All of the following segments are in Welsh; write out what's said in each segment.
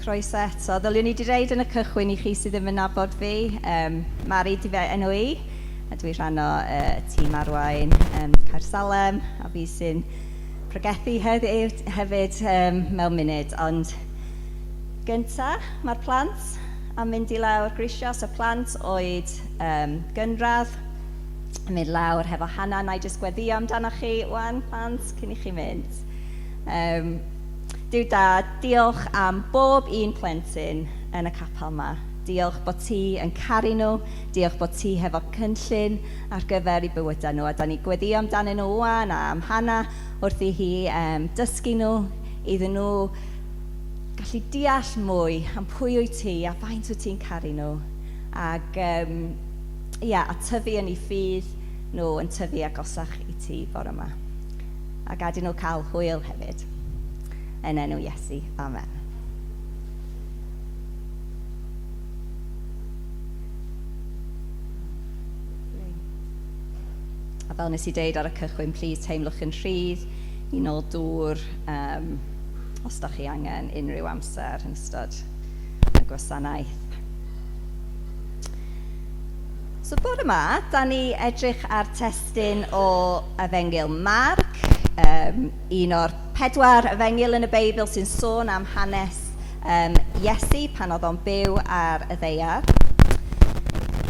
Croeso eto. Ddyliwn i wedi dweud yn y cychwyn i chi sydd ddim yn nabod fi. Um, Mari di fe enw i, a dwi rhan o uh, tîm arwain um, Caersalem, a fi sy'n pregethu hefyd, hefyd um, mewn munud. Ond gynta, mae'r plant am mynd i lawr grisiau, so plant oed um, gynradd, yn mynd lawr hefo Hannah, na i jyst gweddio amdano chi wan, plant, cyn i chi mynd. Um, Duw Dad, diolch am bob un plentyn yn y capel 'ma. Diolch bod ti yn caru nhw, diolch bod ti hefo cynllun ar gyfer eu bywydau nhw. A da ni gweddio amdanyn nhw wan a am Hannah wrth i hi um, dysgu nhw, iddyn nhw gallu deall mwy am pwy wyt ti a faint wyt ti'n caru nhw. Ac um, ia, a tyfu yn eu ffydd nhw yn tyfu agosach i ti bore yma. A gad i nhw cael hwyl hefyd. Yn enw Iesu. Amen. A fel nes i deud ar y cychwyn, please teimlwch yn rhydd i nôl dŵr um, os da chi angen unrhyw amser yn ystod y gwasanaeth. So bore yma, da ni edrych ar testun o Efengyl Marc, um, un o'r pedwar efengyl yn y Beibl sy'n sôn am hanes um, Iesu pan oedd o'n byw ar y ddaear.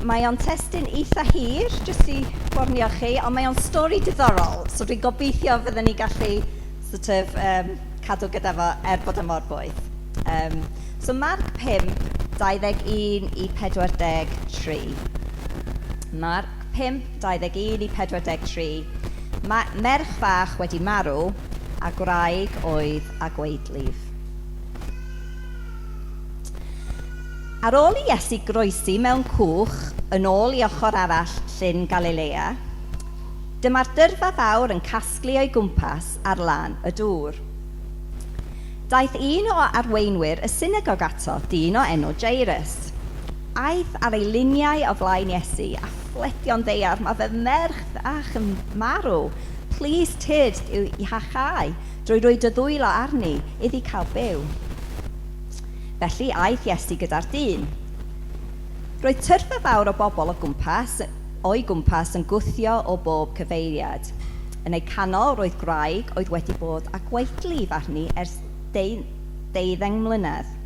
Mae o'n testun eitha hir, jyst i warnio chi, ond mae o'n stori diddorol, so dwi'n gobeithio fyddwn ni gallu sort of, um, cadw gyda fo er bod o mor boeth. Um, so Marc 5, 21 i 43. Marc 5, 21 i 43. Ma merch fach wedi marw a gwraig oedd â gwaedlif. Ar ôl i Iesu groesi mewn cwch yn ôl i ochr arall Llyn Galilea, dyma'r dyrfa fawr yn casglu o'i gwmpas ar lan y dŵr. Daeth un o arweinwyr y synagog ato, dyn o enw Jairus. Aeth ar ei liniau o flaen Iesu a phledio'n ddaear, Mae fy merch fach yn marw. Plîs tyrd i'w iachau drwy roi dy ddwylo arni iddi cael byw. Felly aeth Iesu gyda'r dyn. Roedd tyrfa fawr o bobl o gwmpas, o'i gwmpas yn gwthio o bob cyfeiriad. Yn eu canol roedd gwraig oedd wedi bod â gwaedlif arni ers deuddeng mlynedd.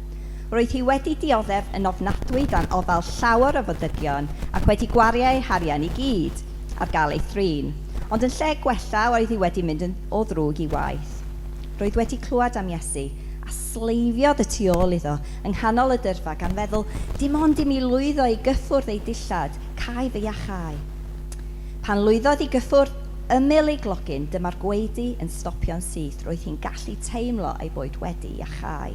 Roedd hi wedi dioddef yn ofnadwy dan ofal llawer o feddygion ac wedi gwario ei harian i gyd ar gael ei thrin, ond yn lle gwella roedd hi wedi mynd yn o ddrwg i waeth. Roedd wedi clywed am Iesu, a sleifiodd y tu ôl iddo yng nghanol y dyrfa gan feddwl, 'Dim ond i mi lwyddo i gyffwrdd ei dillad, caiff fy iachau. Pan lwyddodd i gyffwrdd ymyl ei glogyn, dyma'r gwaedu yn stopio'n syth, roedd hi'n gallu teimlo ei bod wedi iachau.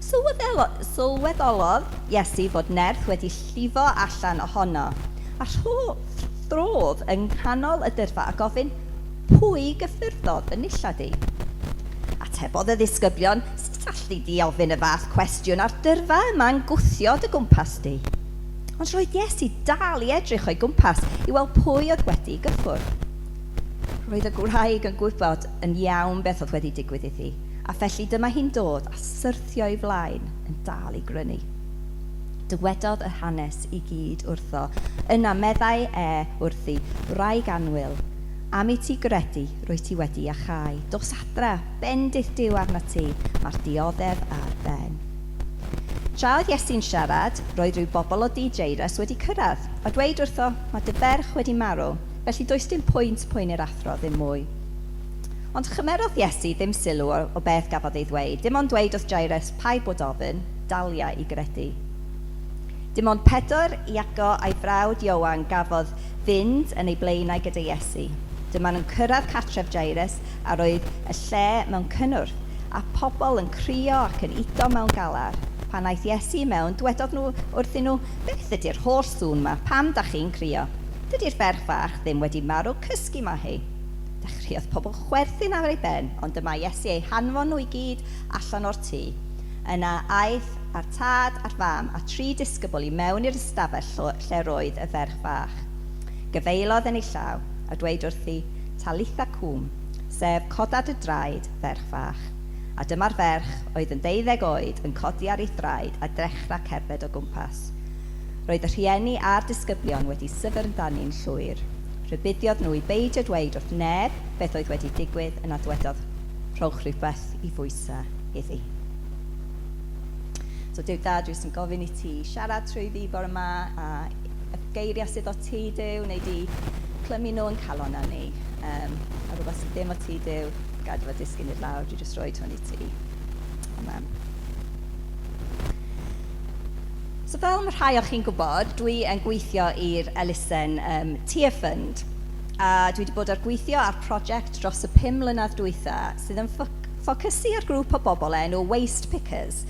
Sylweddolodd Iesu fod nerth wedi llifo allan ohono, a rhodd yng nghanol y dyrfa a gofyn, Pwy gyffyrddodd fy nillad i? Atebodd y ddisgyblion, Sut alli di ofyn y fath cwestiwn a'r dyrfa yma'n gwthio dy gwmpas di? Ond roedd Iesu dal i edrych o'i gwmpas i weld pwy oedd wedi ei gyffwrdd. Roedd y gwraig yn gwybod yn iawn beth oedd wedi digwydd iddi, a felly dyma hi'n dod a syrthio o'i flaen yn dal i grynu. Dywedodd y hanes i gyd wrtho. Yna meddai e wrthi, Wraig annwyl, am i ti gredu, rwyt ti wedi iachau. Dos adra, bendith Duw arnat ti, mae'r dioddef ar ben. Tra oedd Iesu'n siarad, roedd rhyw bobl o dŷ Jairus wedi cyrraedd, a dweud wrtho, Mae dy ferch wedi marw, felly does dim pwynt poeni'r athro ddim mwy. Ond chymerodd Iesu ddim sylw o beth gafodd ei ddweud, dim ond dweud wrth Jairus, Paid bod ofn, dalia i gredu. Dim ond Pedr, Iago a'i frawd Ioan gafodd fynd yn eu blaenau gyda Iesu. Dyma nhw'n cyrraedd cartref Jairus, a roedd y lle mewn cynnwrf. A phobl yn crio ac yn udo mewn galar. Pan aeth Iesu i mewn, dwedodd nhw wrthyn nhw, Beth ydy'r holl sŵn 'ma? Pam dach chi'n crio? Dydy'r ferch fach ddim wedi marw, cysgu mae hi. Dechreuodd pobl chwerthin ar ei ben, ond dyma Iesu eu hanfon nhw i gyd allan o'r tŷ. Yna aeth â'r tad a'r fam a thri disgybl i mewn i'r ystafell lle roedd y ferch fach. Gafaelodd yn ei llaw, a dweud wrthi, Talitha cum, sef, Coda dy draed, ferch fach. A dyma'r ferch, oedd yn 12 oed, yn codi ar ei thraed a dechrau cerdded o gwmpas. Roedd y rhieni a'r disgyblion wedi syfrdanu'n llwyr. Rhybuddiodd nhw i beidio dweud wrth neb beth oedd wedi digwydd, yna dwedodd, "Rhowch rhywbeth i fwyta iddi." So Duw Dad, dwi jyst yn gofyn i ti siarad trwy fi bore yma, a y geiriau sydd o ti, Duw, wnei di clymu nhw yn calon ni. A rhywbeth sydd ddim o ti, Duw, gad i fo disgyn i'r lawr, dwi jyst rhoi hwn i ti. Amen. So fel mae rhai o chi'n gwybod, dwi yn gweithio i'r elusen Tearfund. A dwi wedi bod ar gweithio ar prosiect dros y 5 mlynedd dwytha sydd yn ffocysu ar grŵp o bobl enw Waste Pickers.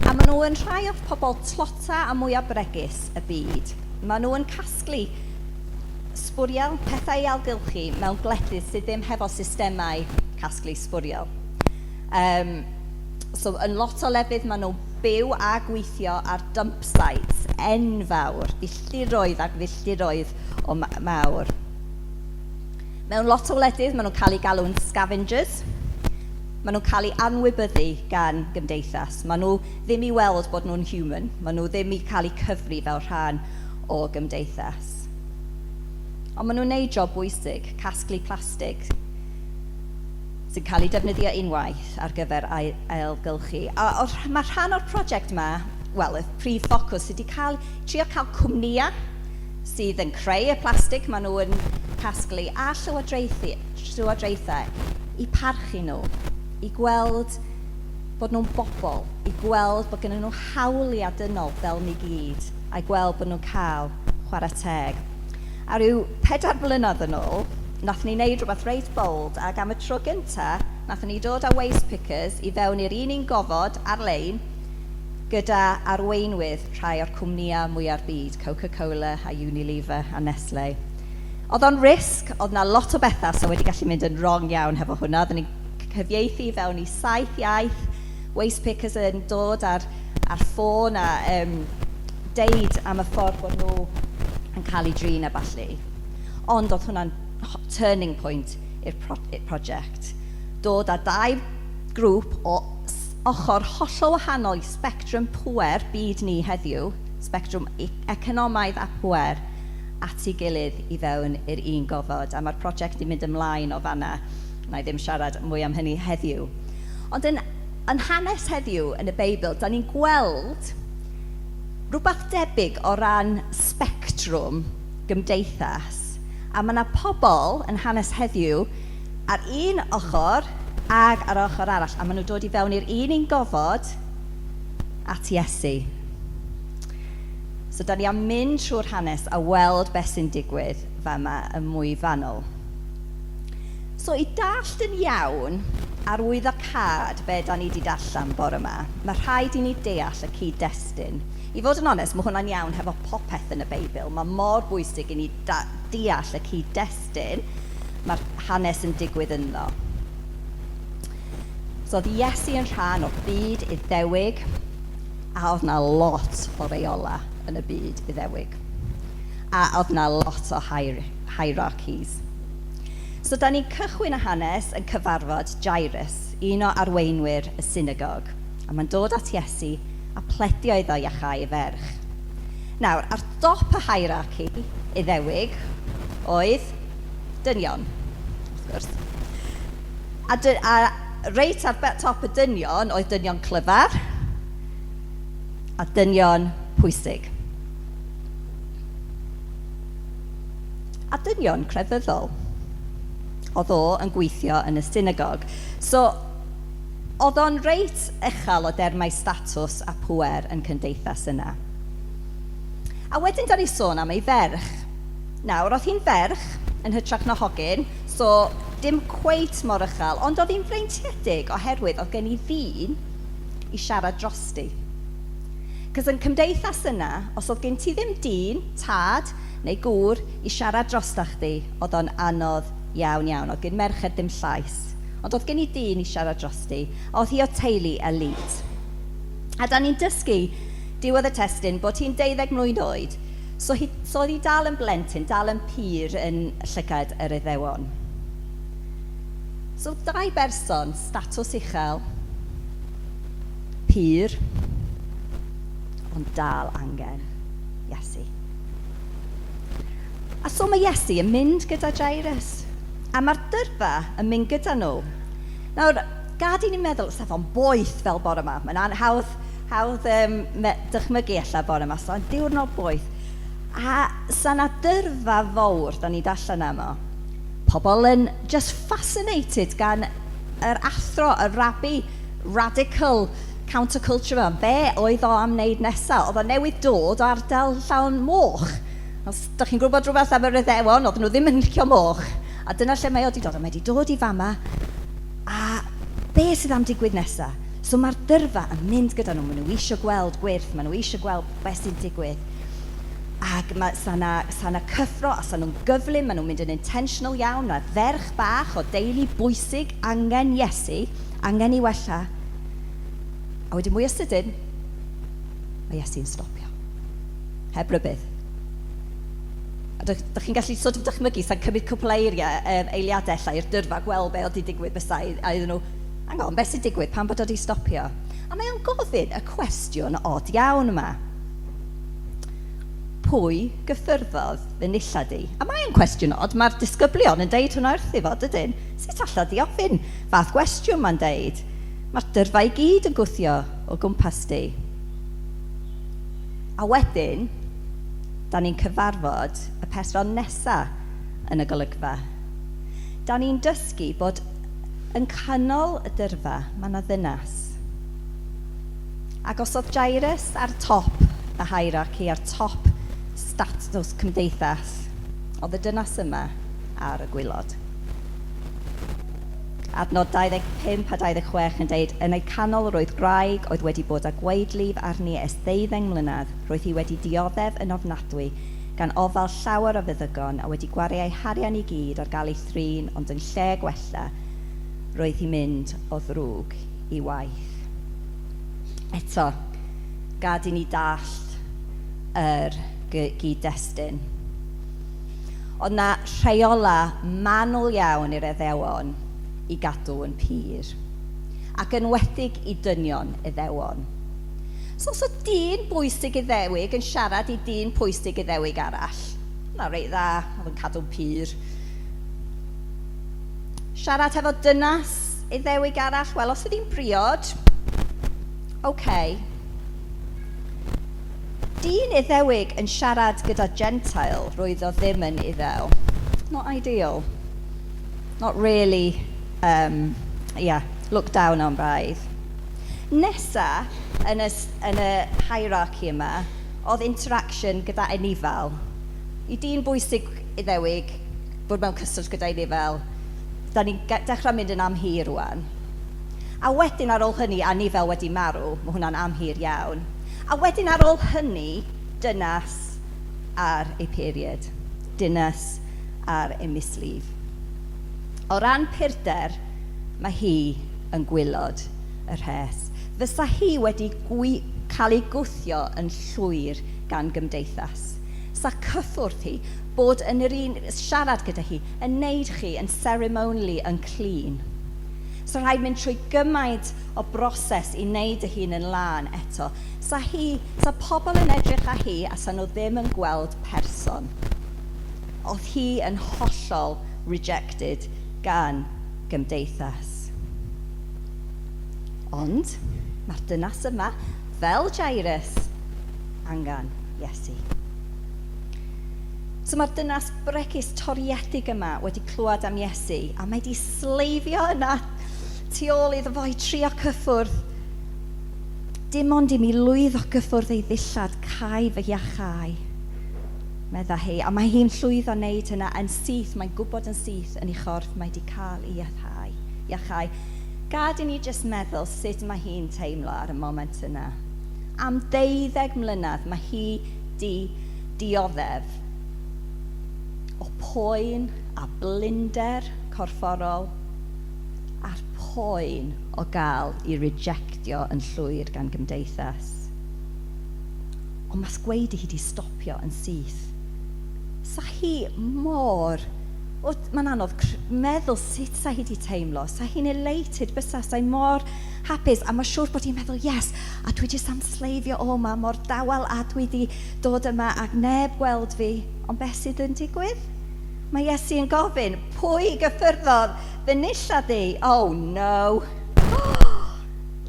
A maen nhw yn rhai o'r pobl tlota a mwyaf bregus y byd. Maen nhw yn casglu sbwriel, pethau i ailgylchu mewn gwledydd sydd ddim hefo systemau casglu sbwriel. So yn lot o lefydd maen nhw'n byw a gweithio ar dump sites enfawr, filltiroedd ac filltiroedd o mawr. Mewn lot o wledydd maen nhw'n cael eu galw'n scavengers. Maen nhw'n cael eu anwybyddu gan gymdeithas. Maen nhw ddim i weld bod nhw'n human. Maen nhw ddim i cael eu cyfri fel rhan o gymdeithas. Ond maen nhw'n neud job bwysig, casglu plastig sy'n cael ei defnyddio unwaith ar gyfer ailgylchu. A mae rhan o'r prosiect yma, wel, y prif ffocws ydy trio cael cwmnïau sydd yn creu y plastig maen nhw yn casglu a llywodraethau i parchu nhw, i gweld bod nhw'n bobl, i gweld bod gen nhw hawliau dynol fel ni gyd, a i gweld bod nhw'n cael chwarae teg. A rhyw 4 blynedd yn ôl, nath ni wneud rhywbeth reit bold, ac am y tro gynta, nath ni dod â Waste Pickers i fewn i'r un un gofod ar-lein gyda arweinwyr rhai o'r cwmnïau mwyaf byd, Coca-Cola a Unilever a Nestle. Oedd o'n risg, oedd na lot o bethau so wedi gallu mynd yn wrong iawn hefo hwnna. Oedden ni'n cyfieithu i fewn i saith iaith, Waste Pickers yn dod ar ffôn a deud am y ffordd bod nhw yn cael eu drin a ballu. Ond oedd hwnna'n turning point i'r prosiect. Dod â dau grŵp o ochr hollol wahanol i spectrwm pŵer byd ni heddiw, spectrwm economaidd a pŵer, at ei gilydd i fewn i'r un gofod. A mae'r prosiect yn mynd ymlaen o fanna. Na i ddim siarad mwy am hynny heddiw. Ond yn hanes heddiw yn y Beibl, da ni'n gweld rhywbeth debyg o ran spectrwm gymdeithas. A mae yna pobl yn hanes heddiw ar un ochr ag ar ochr arall, a maen nhw'n dod i fewn i'r un un gofod at Iesu. So da ni am mynd trwy'r hanes a weld beth sy'n digwydd fama yn mwy fanwl. So i dallt yn iawn arwyddocâd be da ni wedi darllen bore yma, mae rhaid i ni deall y cyd-destun. I fod yn onest, mae hwnna'n iawn hefo popeth yn y Beibl. Mae mor bwysig i ni deall y cyd-destun mae'r hanes yn digwydd ynddo. So oedd Iesu yn rhan o'r byd Iddewig, a oedd na lot o reola yn y byd Iddewig. A oedd na lot o hierarchies. So da ni'n cychwyn y hanes yn cyfarfod Jairus, un o arweinwyr y synagog. A mae'n dod at Iesu a pledio iddo iachau ei ferch. Nawr, ar dop y hierarchy Iddewig oedd dynion, wrth gwrs. A reit ar top y dynion oedd dynion clyfar a dynion pwysig. A dynion crefyddol. Oedd o yn gweithio yn y synagog. So, oedd o'n reit uchel o dermau statws a pŵer yn cymdeithas yna. A wedyn da ni sôn am ei ferch. Nawr, oedd hi'n ferch yn hytrach na hogyn, so dim cweit mor uchel, ond oedd hi'n freintiedig oherwydd oedd gen hi ddyn i siarad drosti. Cos yn cymdeithas yna, os oedd gen ti ddim dyn, tad neu gŵr i siarad drosta chdi, oedd o'n anodd iawn iawn. Oedd gen merched ddim llais. Ond oedd gen hi dyn i siarad drosti, a oedd hi o teulu elite. A da ni'n dysgu diwedd y testun bod hi'n 12 mlwydd oed, so oedd hi dal yn blentyn, dal yn pur yn llygad yr Iddewon. So dau berson, statws uchel, Pur, ond dal angen Iesu. A so mae Iesu yn mynd gyda Jairus, a mae'r dyrfa yn mynd gyda nhw. Nawr, gad i ni meddwl, sa fo'n boeth fel bore yma. Mae'n anhawdd hawdd dychmygu ella bore yma, so diwrnod boeth. A sa 'na dyrfa fawr, da ni'n darllen am o. Pobl yn just fascinated gan yr athro, y rabbi, radical counterculture yma. Be oedd o am wneud nesaf? Oedd o newydd dod o ardal llawn moch. Os dach chi'n gwybod rhywbeth am yr Iddewon, oedden nhw ddim yn licio moch. A dyna lle mae o wedi dod. A mae wedi dod i fama. A be sydd am digwydd nesaf? So mae'r dyrfa yn mynd gyda nhw. Maen nhw eisiau gweld gwyrth, maen nhw eisiau gweld beth sy'n digwydd. Ac mae, sa 'na, sa 'na cyffro, a sa nhw'n gyflym, maen nhw'n mynd yn intentional iawn. Mae ferch bach o deulu bwysig angen Iesu, angen ei wella. A wedyn mwy o sydyn, mae Iesu'n stopio. Heb rybudd. A dych, dych chi'n gallu sort of dychmygu, sa'n cymryd cwpl eiriau, eiliadau ella i'r dyrfa gweld be oedd wedi digwydd bysau, a iddyn nhw, hang on, beth sy'n digwydd, pam bod o wedi stopio? A mae o'n gofyn y cwestiwn od iawn yma. Pwy gyffyrddodd fy nillad i? A mae o'n cwestiwn od, mae'r disgyblion yn deud hwnna wrthi fo, dydyn? Sut alla di ofyn fath gwestiwn, mae'n deud. Mae'r dyrfa i gyd yn gwthio o gwmpas di. A wedyn, da ni'n cyfarfod y person nesa yn y golygfa. Da ni'n dysgu bod yn canol y dyrfa mae 'na ddynas. Ac os oedd Jairus ar top y hierarchy, ar top statws cymdeithas, oedd y dynas yma ar y gwaelod. Adnod 25 a 26 yn deud, Yn ei canol roedd gwraig oedd wedi bod â gwaedlif arni ers ddeuddeng mlynedd, roedd hi wedi dioddef yn ofnadwy gan ofal llawer o feddygon a wedi gwario ei harian i gyd ar gael ei thrin ond yn lle gwella roedd hi'n mynd o ddrwg i waith. Eto, gad i ni dallt yr gyd-destun. Oedd 'na rheola manwl iawn i'r Iddewon i gadw yn pur, ac enwedig i dynion Iddewon. So os oedd dyn bwysig Iddewig yn siarad i dyn pwysig Iddewig arall, hwnna reit dda, oedd yn cadw'n pur. Siarad hefo dynas Iddewig arall, wel os oedd hi'n briod, ok. Dyn Iddewig yn siarad gyda Gentile, roedd o ddim yn Iddew. Not ideal. Not really, yeah, looked down on braidd. Nesa, yn y, yn y hierarchy yma, oedd interaction gyda anifail. I dyn bwysig Iddewig bod mewn cyswllt gyda anifail, da ni'n dechrau mynd yn amhur rwan. A wedyn ar ôl hynny, anifail wedi marw, mae hwnna'n amhur iawn. A wedyn ar ôl hynny, dynas ar ei period, dynas ar ei mislif. O ran purder, mae hi yn gwaelod y rhes. Fysa hi wedi cael ei gwthio yn llwyr gan gymdeithas. Sa cyffwrdd hi, bod yn yr un, siarad gyda hi, yn neud chi yn ceremonially unclean. So rhaid mynd trwy gymaint o broses i wneud y hun yn lân eto. Sa hi, sa pobl yn edrych ar hi a sa nhw ddim yn gweld person. Oedd hi yn hollol rejected gan gymdeithas. Ond mae'r dynas yma, fel Jairus, angen Iesu. So mae'r dynas bregus toriedig yma wedi clywed am Iesu a mae di sleifio yna tu ôl iddo fo i trio cyffwrdd. Dim ond i mi lwyddo gyffwrdd ei ddillad, cau fy iachau, medda hi. A mae hi'n llwyddo wneud hynna yn syth, mae'n gwybod yn syth yn ei chorff, mae di cael ei iachau. iachau. Gad i ni jyst meddwl sut mae hi'n teimlo ar y moment yna. Am 12 mlynedd mae hi di dioddef o poen a blinder corfforol a'r poen o gael ei rejectio yn llwyr gan gymdeithas. Ond mae gweud i hi di stopio yn syth. Sa hi mor O, mae'n anodd meddwl sut sa hi wedi teimlo. Sa hi'n elated, bysa, sa hi mor hapus. A mae'n siŵr bod hi'n meddwl, yes, a dwi jyst am sleifio o yma mor dawel a dwi wedi dod yma ac neb gweld fi. Ond beth sydd yn digwydd? Mae Iesu yn gofyn, pwy gyffyrddodd fy nillad i? Oh no!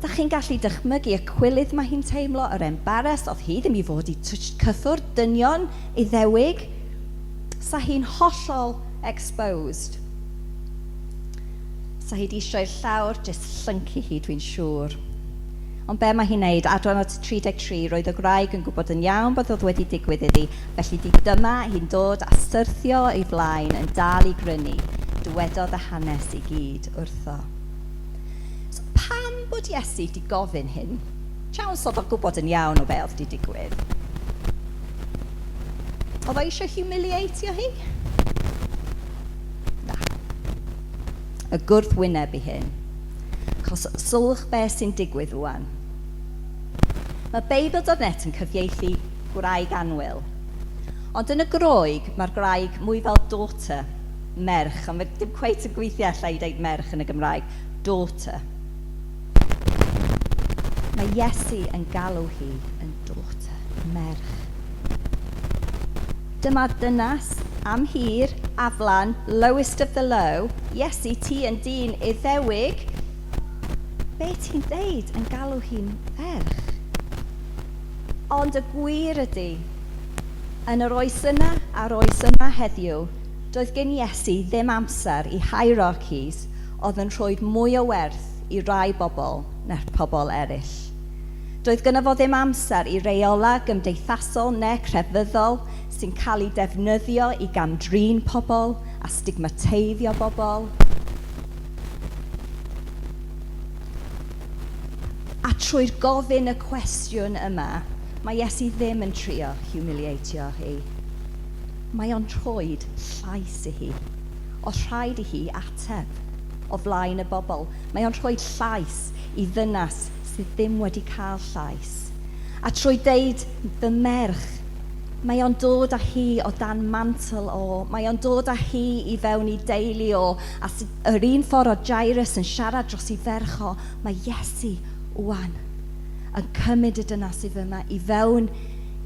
Da chi'n gallu dychmygu y cwilydd mae hi'n teimlo, yr embarrass, oedd hi ddim i fod i cyffwrdd dynion Iddewig. Sa hi'n hollol exposed. Sa hi di eisiau llawr jyst llyncu hi, dwi'n siŵr. Ond be mae hi'n neud? Adran 33, roedd y gwraig yn gwybod yn iawn beth oedd wedi digwydd iddi, felly di dyma hi'n dod a syrthio ei flaen yn dal i grynu. Dywedodd y hanes i gyd wrtho. So pam bod Iesu di gofyn hyn? Siawns oedd o'n gwybod yn iawn o be oedd di digwydd. Oedd o eisiau humiliatio hi? Na. Y gwrthwyneb i hyn. Cos sylwch be sy'n digwydd rwan. Mae Beibl.net yn cyfieithu gwraig annwyl. Ond yn y Groeg, mae'r gwraig mwy fel daughter, merch, ond mae dim cweit yn gweithio alla i ddeud merch yn y Gymraeg, daughter. Mae Iesu yn galw hi yn daughter, merch. Dyma dynas am hir, aflan, lowest of the low. Iesu, ti yn dyn Iddewig. Be ti'n deud yn galw hi'n ferch? Ond y gwir ydy, yn yr oes yna a'r oes yma heddiw, doedd gen Iesu ddim amser i hierarchies oedd yn rhoi mwy o werth i rai bobl na'r pobl eraill. Doedd gynno fo ddim amser i reola gymdeithasol neu crefyddol sy'n cael ei defnyddio i gamdrin pobl a stigmateiddio bobl. A trwy'r gofyn y cwestiwn yma, mae Iesu ddim yn trio humiliatio hi. Mae o'n rhoi llais i hi. Oedd rhaid i hi ateb o flaen y bobl. Mae o'n rhoi llais i ddynas sydd ddim wedi cael llais. A trwy deud fy merch, mae o'n dod â hi o dan mantle o, mae o'n dod â hi i fewn i deulu o, a yr un ffordd o Jairus yn siarad dros ei ferch o, mae Iesu wan yn cymryd y dynas sydd yma i fewn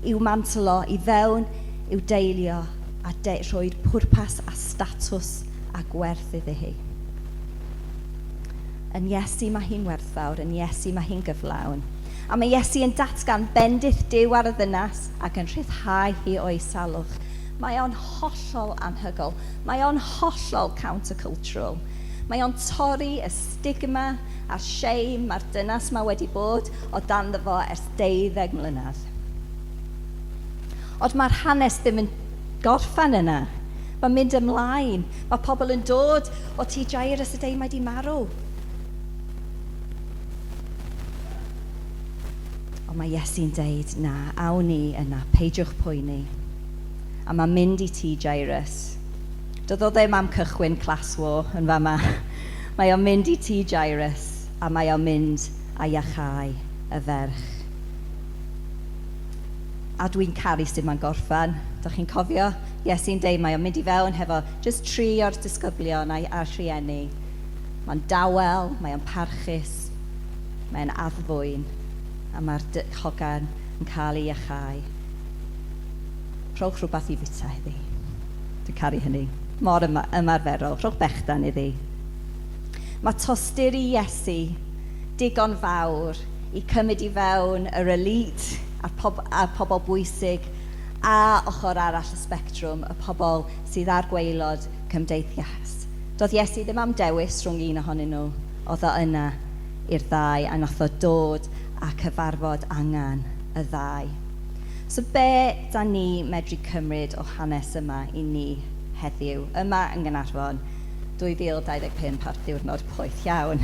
i'w mantle o, i fewn i'w deulu o, a rhoi pwrpas a statws a gwerth iddi hi. Yn Iesu mae hi'n werthfawr, yn Iesu mae hi'n gyflawn. A mae Iesu yn datgan bendith Duw ar y ddynas ac yn rhyddhau hi o'i salwch. Mae o'n hollol anhygoel. Mae o'n hollol countercultural. Mae o'n torri y stigma a'r shame mae'r dynas yma wedi bod o dan fo ers 12 mlynedd. Ond mae'r hanes ddim yn gorffan yna. Mae'n mynd ymlaen. Mae pobl yn dod o tŷ Jairus y deud mae di marw. Ond mae Iesu'n deud, na, awn ni yna, peidiwch poeni. A mae'n mynd i tŷ Jairus. Doedd o ddim am cychwyn class war yn fama. Mae o'n mynd i tŷ Jairus a mae o'n mynd a iachau y ferch. A dwi'n caru sut mae'n gorffan. Dach chi'n cofio? Iesu'n deud mae o'n mynd i fewn hefo jyst tri o'r disgyblion a'r rhieni. Mae'n dawel, mae o'n parchus, mae'n addfwyn, a mae'r hogan yn cael ei iachau. Rhowch rhywbeth i fita iddi. Dwi'n caru hynny. Mor ymarferol. Rhowch bechdan iddi. Mae tosturi Iesu digon fawr i cymryd i fewn yr elite a'r pobl bwysig a ochr arall y sbectrwm, y pobl sydd ar gwaelod cymdeithas. Doedd Iesu ddim am dewis rhwng un ohonyn nhw, oedd o yna i'r ddau a nath o dod a cyfarfod angen y ddau. So be da ni medru cymryd o hanes yma i ni heddiw, yma yng Nghaernarfon, 2025 ar ddiwrnod poeth iawn?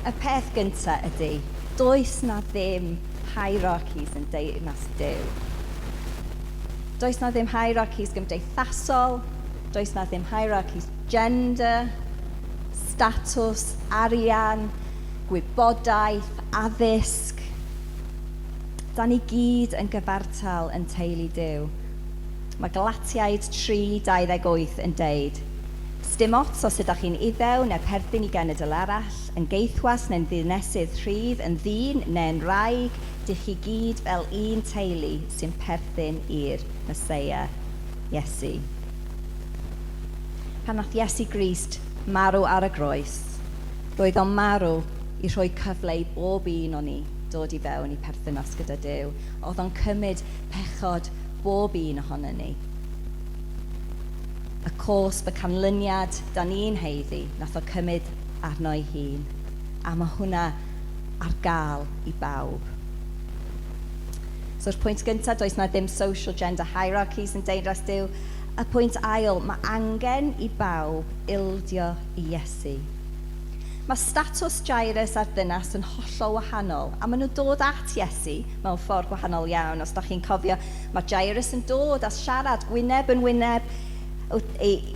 Y peth gynta ydy, does na ddim hierarchies yn deyrnas Duw. Does na ddim hierarchies gymdeithasol, does na ddim hierarchies gender, statws, arian, gwybodaeth, addysg. Da ni gyd yn gyfartal yn teulu Duw. Mae Galatiaid 3:28 yn deud, Sdim ots os ydych chi'n Iddew neu perthyn i genedl arall, yn geithwas neu'n ddinesydd rhydd, yn ddyn neu'n wraig, dych chi gyd fel un teulu sy'n perthyn i'r Meseia, Iesu. Pan nath Iesu Grist marw ar y groes, roedd o'n marw i rhoi cyfle i bob un o ni dod i fewn i perthynas gyda Duw. Oedd o'n cymryd pechod bob un ohono ni. Y cosb, y canlyniad da ni'n haeddu, nath o cymryd arno ei hun. A mae hwnna ar gael i bawb. So'r pwynt gyntaf, does na ddim social gender hierarchies yn deyrnas Duw. Y pwynt ail, mae angen i bawb ildio i Iesu. Mae statws Jairus a'r ddynas yn hollol wahanol, a maen nhw'n dod at Iesu mewn ffordd gwahanol iawn. Os da chi'n cofio, mae Jairus yn dod a siarad gwyneb yn wyneb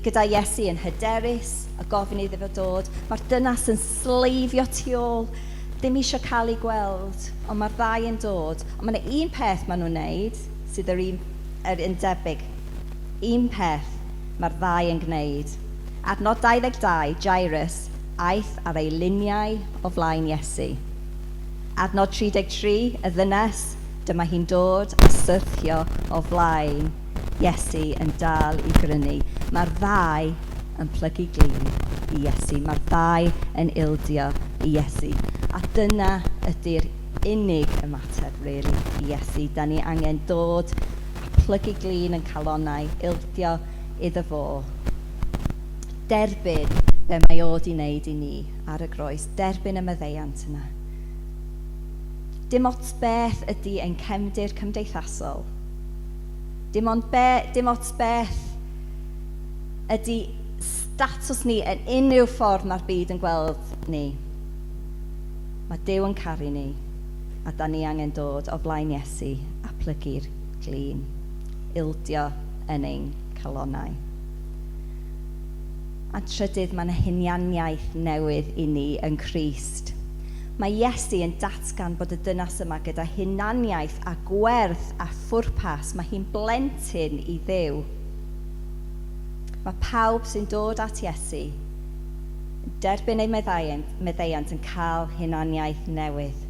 gyda Iesu yn hyderus a gofyn iddo fo dod. Mae'r dynas yn sleifio tu ôl, ddim eisiau cael ei gweld, ond mae'r ddau yn dod. Ond mae yna un peth maen nhw'n wneud sydd yr un, yr un debyg. Un peth mae'r ddau yn gwneud. Adnod 22, Jairus aeth ar ei liniau o flaen Iesu. Adnod 33, y ddynes, dyma hi'n dod a syrthio o flaen Iesu yn dal i grynu. Mae'r ddau yn plygu glin i Iesu. Mae'r ddau yn ildio i Iesu. A dyna ydy'r unig ymateb, really, i Iesu. Da ni angen dod a plygu glin yn calonnau, ildio iddo fo. Derbyn be mae o di wneud i ni ar y groes. Derbyn y maddeuant yna. Dim ots beth ydy ein cefndir cymdeithasol. Dim ond be, dim ots beth ydy statws ni yn unrhyw ffordd mae'r byd yn gweld ni. Mae Duw yn caru ni, a da ni angen dod o flaen Iesu a plygu'r glin, ildio yn ein calonnau. A trydydd, mae yna hunianiaeth newydd i ni yn Nghrist. Mae Iesu yn datgan bod y dynas yma gyda hunaniaeth a gwerth a phwrpas. Mae hi'n blentyn i Dduw. Mae pawb sy'n dod at Iesu yn derbyn ei meddeiant yn cael hunaniaeth newydd.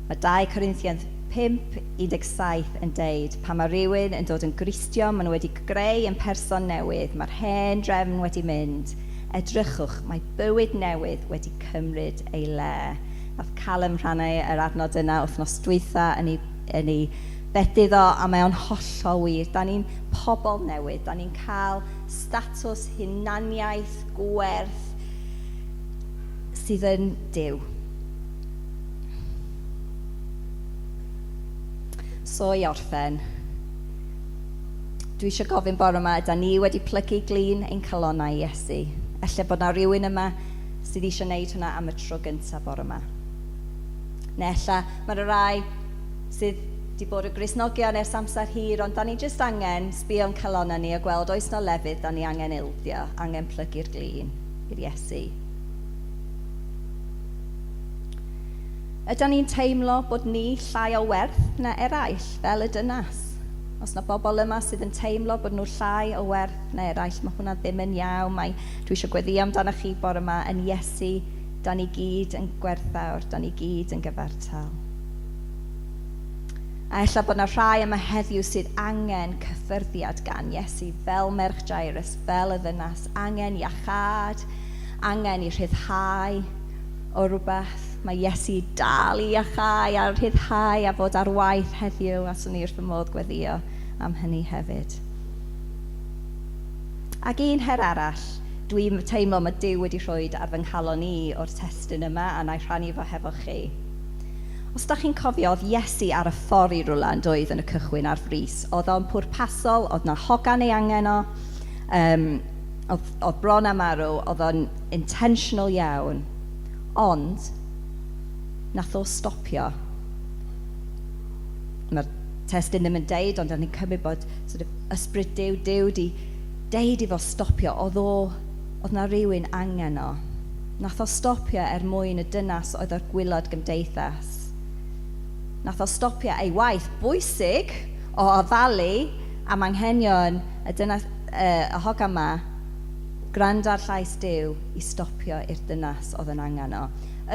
Mae 2 Corinthians 5:17 yn deud, pan mae rhywun yn dod yn Gristion, maen nhw wedi greu yn person newydd, mae'r hen drefn wedi mynd. Edrychwch, mae bywyd newydd wedi cymryd ei le. Nath Callum rhannu yr adnod yna wythnos dwytha yn ei bedydd o, a mae o'n hollol wir. Da ni'n pobl newydd, da ni'n cael statws hunaniaeth, gwerth sydd yn Duw. So i orffen, dwi eisiau gofyn bore yma, yda ni wedi plygu glin ein calonnau i Iesu? Ella bod na rhywun yma sydd eisiau gwneud hwnna am y tro gyntaf bore yma. Neu ella mae'r rai sydd wedi bod y Gristnogion ers amser hir, ond da ni jyst angen sbio'n calonnau ni a gweld oes na lefydd da ni angen ildio, angen plygu'r glin i'r Iesu. Ydan ni'n teimlo bod ni llai o werth na eraill, fel y dynas? Os na bobl yma sydd yn teimlo bod nhw llai o werth na eraill, mae hwnna ddim yn iawn. Mae, dwi eisiau gweddio amdano chi bore yma yn Iesu, da ni gyd yn gwerthfawr, da ni gyd yn gyfartal. A ella bod na rhai yma heddiw sydd angen cyffyrddiad gan Iesu, fel merch Jairus, fel y ddynas, angen iachâd, angen i rhyddhau o rhywbeth. Mae Iesu dal i iachau a rhyddhau a fod ar waith heddiw, a swn i wrth fy modd gweddio am hynny hefyd. Ac un her arall, dwi'n teimlo mae Duw wedi rhoi ar fy nghalon i o'r testun yma, a na i rhannu fo hefo chi. Os da chi'n cofio, oedd Iesu ar y ffordd i rwla yn doedd yn y cychwyn ar frys. Oedd o'n pwrpasol, oedd na hogan ei angen o, oedd bron â marw, oedd o'n intentional iawn. Ond, nath o stopio. Mae'r testun ddim yn deud, ond ni'n cymryd bod sort of, ysbryd Duw, Duw di deud i fo stopio. Oedd na rhywun angen o. Nath o stopio er mwyn y dynas oedd o'r gwaelod gymdeithas. Nath o stopio ei waith bwysig o ofalu am anghenion y dynas, y hogan 'ma, gwrando ar llais Duw i stopio i'r dynas oedd yn angen o.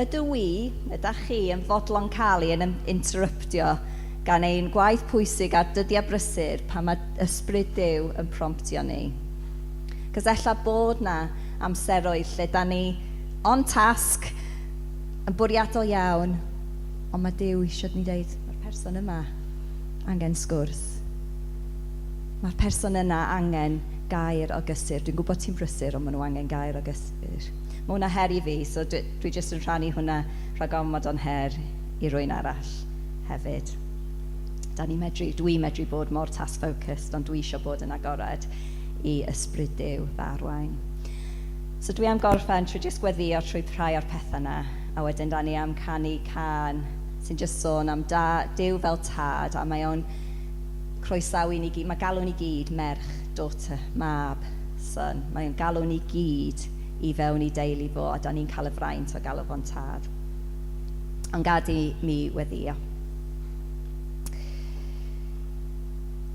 Ydw i, ydych chi yn fodlon cael ei yn interruptio gan ein gwaith pwysig ar dyddiau brysur pan mae ysbryd Duw yn promptio ni? Cos ella bod 'na amseroedd lle da ni on task, yn bwriadol iawn, ond mae Duw eisiau ni dweud, mae'r person yma angen sgwrs. Mae'r person yna angen gair o gysur. Dwi'n gwybod ti'n brysur, ond maen nhw angen gair o gysur. Mae hwnna her i fi, so dwi jyst yn rhannu hwnna rhag ofn bod o'n her i rywun arall hefyd. Da ni medru, dwi'n medru bod mor task focused, ond dwi eisiau bod yn agored i ysbryd Duw f'arwain. So dwi am gorffen trwy jyst gweddïo trwy rhai o'r pethau yna, a wedyn da ni am canu cân sy'n jyst sôn am da, Duw fel tad, a mae o'n croesawu ni gyd, mae galw ni gyd, merch, daughter, mab, son, mae o'n galw ni gyd i fewn i deulu fo, a da ni'n cael y fraint o galw fo'n tad. Ond gad i mi weddïo.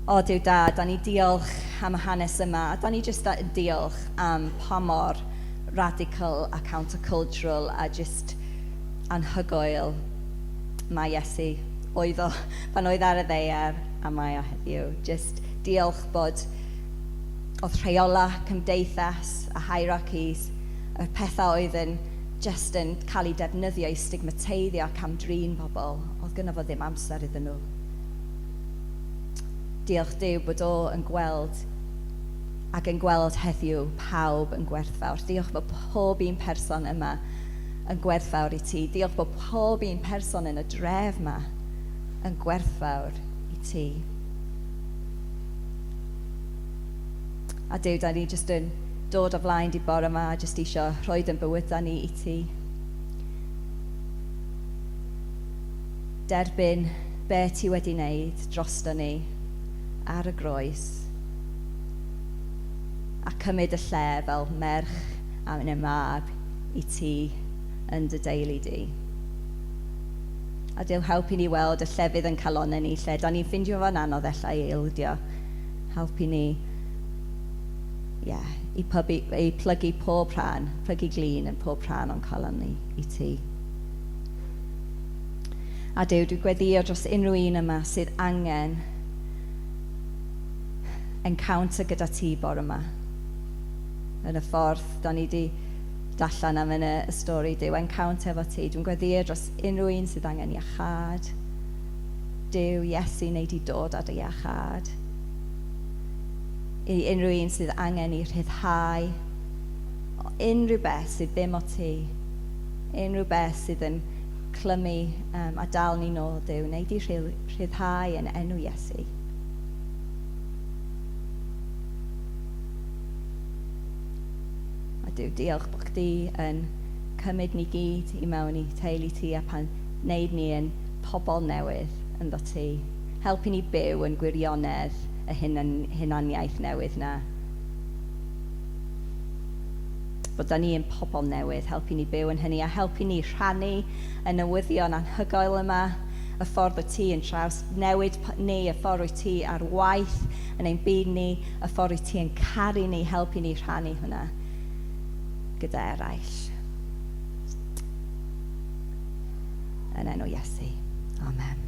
O, Duw da, da ni diolch am y hanes yma, a da ni jyst yn diolch am pa mor radical a countercultural a jyst anhygoel mae Iesu oedd o pan oedd ar y ddaear a mae o heddiw. Jyst diolch bod oedd rheola cymdeithas a hierarchies, y pethau oedd yn just yn cael eu defnyddio i stigmateiddio ac amdrin pobl, oedd gynno fo ddim amser iddyn nhw. Diolch Duw bod o yn gweld ac yn gweld heddiw pawb yn gwerthfawr. Diolch bod pob un person yma yn gwerthfawr i ti. Diolch bod pob un person yn y dref yma yn gwerthfawr i ti. A Duw, da ni jyst yn dod o flaen di bore yma, jyst eisiau rhoi yn bywydau ni i ti. Derbyn be ti wedi wneud drosto ni ar y groes a cymryd y lle fel merch a neu mab i ti yn dy deulu di. A Duw, helpu ni weld y llefydd yn calonnau ni lle da ni'n ffindio fo'n anodd ella i ildio. Helpu ni, yeah, i plygu pob rhan, plygu glin yn pob rhan o'n calon ni i ti. A Duw, dwi'n gweddio dros unrhyw un yma sydd angen encounter gyda ti bore yma. Yn y ffordd da ni wedi darllen am yn y stori, Duw, encounter efo ti. Dwi'n gweddio dros unrhyw un sydd angen iachâd. Duw, Iesu, wnei di dod â dy iachâd. I unrhyw un sydd angen i rhyddhau o unrhyw beth sydd ddim o ti. Unrhyw beth sydd yn clymu a dal ni nôl, Duw, wnei di rhyddhau yn enw Iesu. A Duw, diolch bod chdi yn cymryd ni gyd i mewn i teulu ti a pan wneud ni yn pobl newydd ynddo ti. Helpu ni byw yn gwirionedd y hunaniaeth newydd na. Bod da ni yn pobl newydd, helpu ni byw yn hynny a helpu ni rhannu y newyddion anhygoel yma, y ffordd wyt ti yn traws newid ni, y ffordd wyt ti ar waith yn ein byd ni, y ffordd wyt ti yn caru ni, helpu ni rhannu hwnna gyda eraill. Yn enw Iesu. Amen.